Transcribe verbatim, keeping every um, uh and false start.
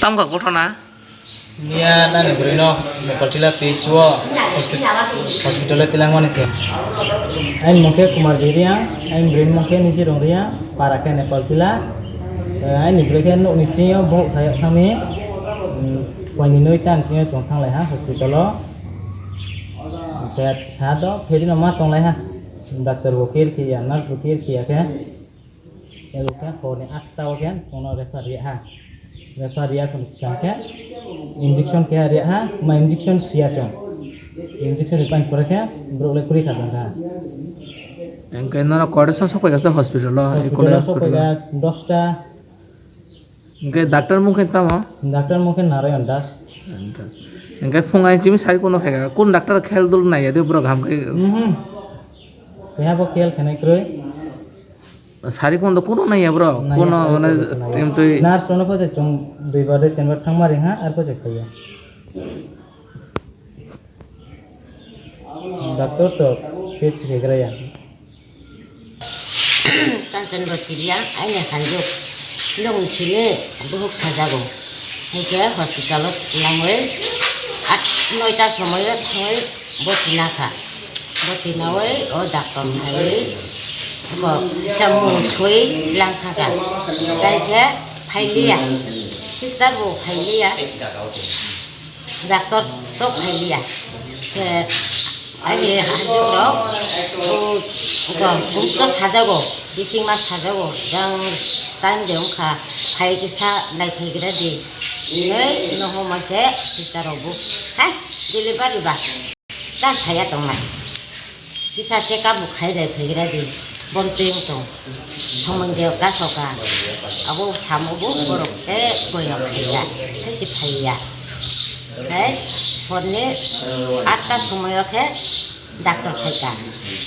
Tamo kha gothona? Miya nani bwrwino Nepal tila P H C o hospi-, hospital o tilangmani se. Aini mung khe Kumar Giriang, aini bwrwini mung khe Niji Rongriang, para khe Nepal tila. Eh, aini bwrwi khe nukni chingo bohok sayok thangmi, mm, poini noi tan chingo chwng thanglai ha hospital o. Hwnkhe sa do pherino ma tonglai ha. Doctor bo care khiya, nurse bo care khiya khe. Ego khe horni atta o khe phone o refer riya ha. Refer riya phone swkang khe injection khe riya ha, ma injection siya chwng. Injection ripai pore khe borok le kwrwi kha jang kha. Hwnkhe nono kotor song sok paikha hospital o, Hospital o Economic sok Hospital o. Paikha dosta. Hwnkhe doctor mung khe tamo? Doctor mung khe Narayan Das. Hwnkhe phung ai chimi sari kono khaikha. Kun doctor khel dul naiya de borok ham khe? Mhm. Keha bo khel khenai kwrwi. Sari kono kono naiya borok? Naiya, kono sari mane kono naiya. Em twi nurse rono phaikhe chwng duibar de tinbar thangma ringha, ar phaikhe phaiya. Doctor to pet segraya. Kanchan Bhatia, aini hanjuk. Nung chini buhuk sajago. Haikhe hospital o langwi at noita somoyo thangwi boti nakha. Boti nawi o doctor naiwi bo samung sui langkha ka. Kaikhe phailiya. Sister bo phailiya. Doctor to phailiya. Khe aini hanjukrok, o, o, o, to sajago, bisingma sajago, jang time de wngkha, phai kisa naiphaigra di. Hinwi nohoma se sister rok bo, hai, delivery ba, ta saya tongnai. Kisa check up bo khai naiphaigra di, bon twi wng tong. Somoi de kasoka. Abo samo bo borok tei boyong khaiya, khe se phaiya. Hai, horni atta somoyo khe doctor phaikha.